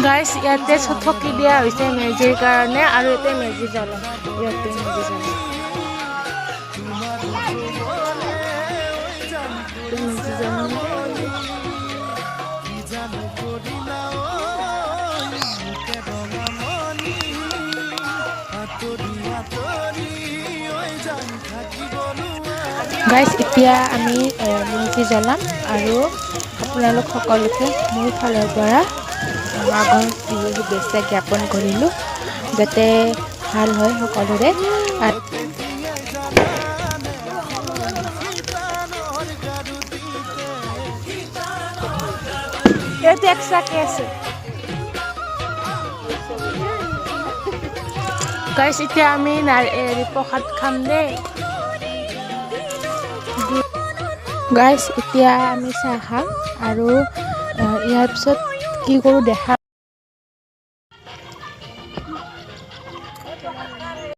গাইছ, ইয়াতে চকি দিয়া হৈছে মেজিৰ কাৰণে আৰু ইয়াতে মেজি জ্বলাম, ইয়াতে মেজি জ্বলাম, মেজি জ্বলাম। গাইছ, এতিয়া আমি মেজি জ্বলাম আৰু আপোনালোক সকলোকে মোৰ ফালৰ পৰা মাঘৰ বিহুৰ শুভেচ্ছা জ্ঞাপন কৰিলোঁ, যাতে ভাল হয় সকলোৰে। ইয়াতে এক্সট্ৰাকে আছে। গাইছ, এতিয়া আমি হেৰি প্ৰসাদ খাম দেই। গাইছ, এতিয়া আমি চাহ খাম আৰু ইয়াৰ পিছত কি কৰোঁ দেখা।